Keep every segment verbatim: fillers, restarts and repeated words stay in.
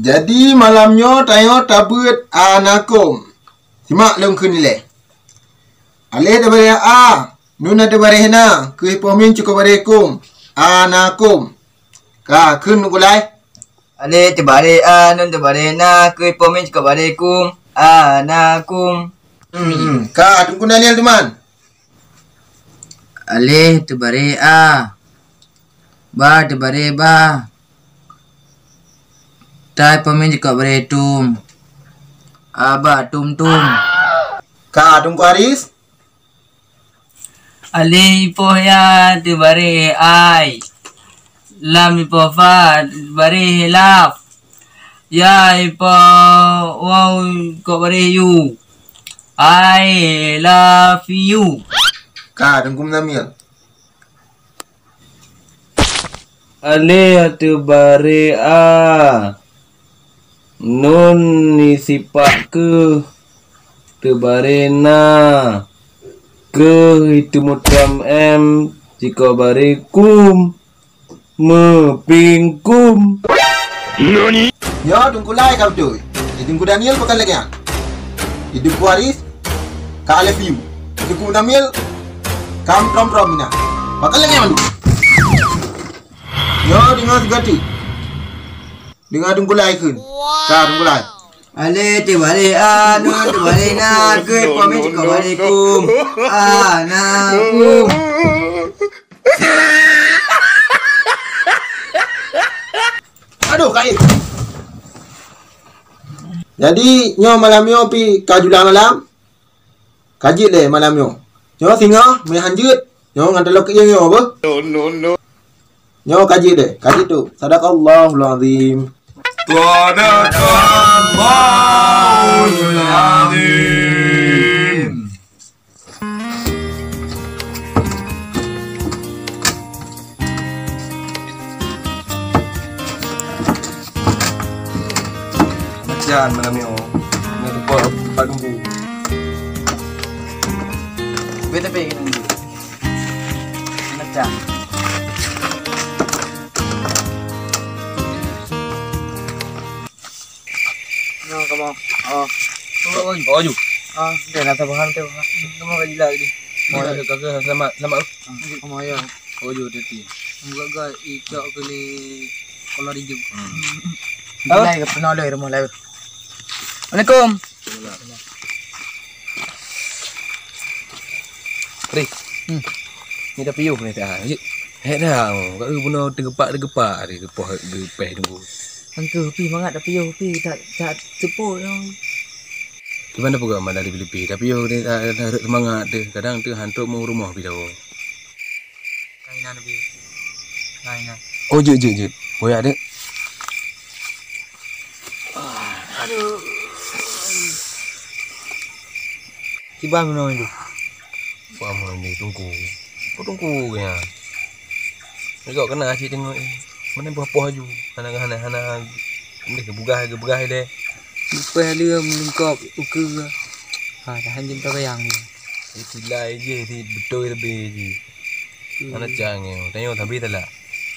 Jadi malam nyoe tanyoe tabeuet a na kum. Simak lôn kheun ilée. Aleh teubareh a, nun teubareh na, keu ipoh mim cukôp bareh kum. A na kum. Ka kheun gulai. Aleh teubareh a, nun teubareh na, keu ipoh mim cukôp bareh kum. A na kum. Hmm, ka Teungku Daniel teuma. Aleh teubareh a, ba teubareh ba, ta ipoh mim cukôp bareh tum. A ba tum tum. Ka Teungku Aris. Aleh ipoh ya teubareh ai. Lam ipoh fa teubareh laf. Ya ipoh wau cukôp bareh yu. I love you. Ka Teungku Muzamil. Aleh teubareh a, nun isipak keu, teubareh na, keu iteumutram em cukôp bareh kum. Meupingkum. Nyoe Teungku Lai ka beutôi. Di Teungku Daniel pakon lagée nyan. Di Teungku Aris ka I love you. Di Teungku Muzamil ka mutrom-trom mina. Pakon lagée nyan mandum. Nyoe deungoe sigoe teuk. Deungoe Teungku Lai kheun. Ka Teungku Lai. Aleh teubareh a, nun teubareh na, keu ipoh mim cukôp bareh kum. A na kum. Aduh, kaéh. Jadi, nyoe malam nyoe pi ka julang malam. Ka jeuet lé malam nyoe. Nyoe singoh meuhan jeuet. Nyoe ngon taloe keuieng nyoe beuh. No, no, no. Nyoe ka jeuet deh, ka jeuet tu. Sadaqallahul azim. Sadaqallahul azim. Macam mana ni oh? Ni tempat tempat tunggu. Beta pe kita tunggu. Macam. Nah, kamu. Oh. Oh, oh, oh, ju. Ah, dia nak tahu hal tu. Kamu kaji lagi. Mau ada kakak selamat, selamat. Ah, kamu ya. Oh, ju tadi. Enggak gak icok kena kolor hijau. Hmm. Lai ke pernah lai rumah lai. Assalamualaikum. Ri. Hmm. Ni dah piôh ni dah. Jit. Hek dah. Kat bunoe teugepak-teugepak ri geupah geupeh tunggu. Angka pi mangat dah piôh pi tak tak tepuk yang. Gimana pun mana di Filipi. Tapi yo ni tak ada semangat tu. Kadang tu hantu mau rumah pi dah. Kainan lebih. Kainan. Oh, jeuet, jeuet, jeuet. Boya dek. Aduh. Kiban meunoe tu. Kiban meunoe tu, tungku. Oh, tungku nya. Nengok kena asyik tengok. Mana buah-buah aju. Hana, hana, hana. Ni kebugah, kebugah deh. Lepas dia melengkap uke. Ha, tahan jempol kayang ni. Eh, silai je, si betul lebih je. Hmm. Mana cang ni? Tanya tapi tak lah.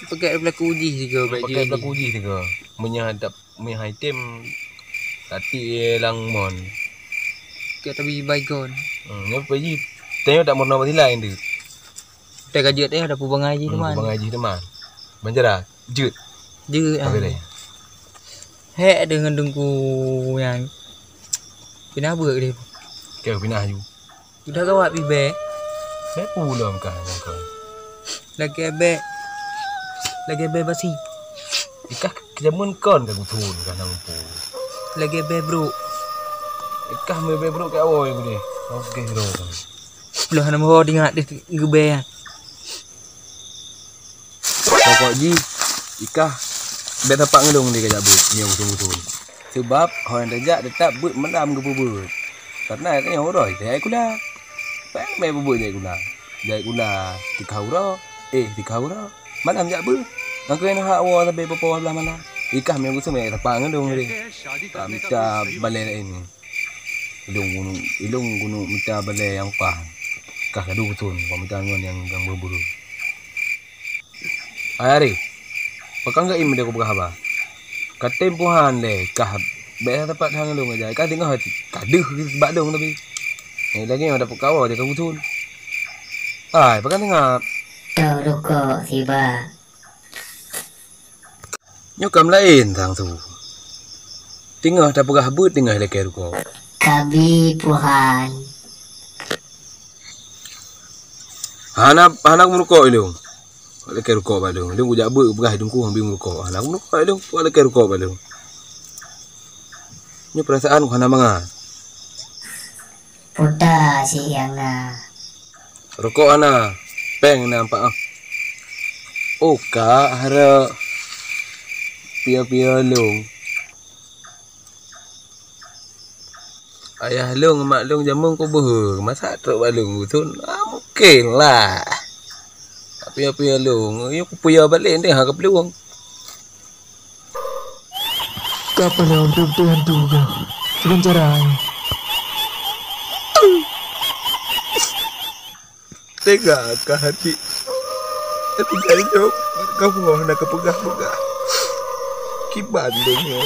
Pakai pelaku uji tiga, pakai pelaku uji tiga. Menyah tak, menyah item. Tati lang mon. Kayak tapi baygon. Hmm, ni apa ji? Tanya tak murna silai ni. Tak kajut eh, ada pubangai ji teman. Pubangai ji teman. Banjara, jut. Jut. Habis deh. Hek dengan dengku yang pinah buat dia. Kau pinah ju. Udah gawat bibé. Saya pulang kah nyangka. Lagi abek. Lagi abek basi. Ikah kejamun kon ka guthun ka nampu. Lagi abek bro. Ikah mebe bro ke awoi ku deh. Oke bro. Belum hana mau dengar deh gebe ya. Pokok ji ikah bek tapak ngelung deh kajak bro. Nyong guthun-guthun. Sebab ho nyang tajak teutap beuet malam geupeubuet. Karna tanyoe uroe jai kula. Pang mé peubuet jai kula. Jai kula tikah uroe, eh tikah uroe. Malam jak beuet. Ngakui na hak woe sabe popo blah malam. Ikah mé geuseumé tapa ngon dong deh. Ka mita balai laén. Ilong gunung, ilong gunung mita balai nyang pah. Kah kadu beutôi, pamita ngon nyang gang buru-buru. Hai Arif, pakon geuim deh kupeugah haba? Ka tem puhan lé, kah bèk na teumpat hang lôn aja. Kah teungoh ka deuh bak lôn tapi. Eh, lagèe nyoe dapeuet kawa jaka usun. Hai, pakai tengah. Toh rukok siba. Nyoe kam laén sang su. Teungoh tapeugah beuet teungoh lakèe rukok. Kabi puhan. Hana, hana meurukok ilung. Lakèe rukok bak lôn. Lôn kujak beuet peugah dungku ambi meurukok. Hana meurukok lôn, lakèe rukok bak lôn. Nyoe peurasaan ku hana mangat. Puta si nyang na. Rukok hana, péng na empat ah. Oh ka hareup piôh-piôh lôn. Ayah lôn mak lôn jameun kubeuhe, masa trok bak lôn usun? Ah, mungken lah. Tapi api lôn, yuk kupiôh balik deh ha keuplueng. Ka peureulèe untuk hantu ka. Dengan cara Tega kah adik. Tapi dari jawab kamoe nak kepeugah-peugah. Kiban donya.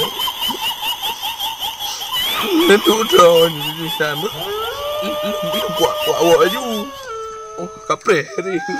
Untuk tahun di sana. Kuat-kuat awak laju. Oh, kapreh hari itu.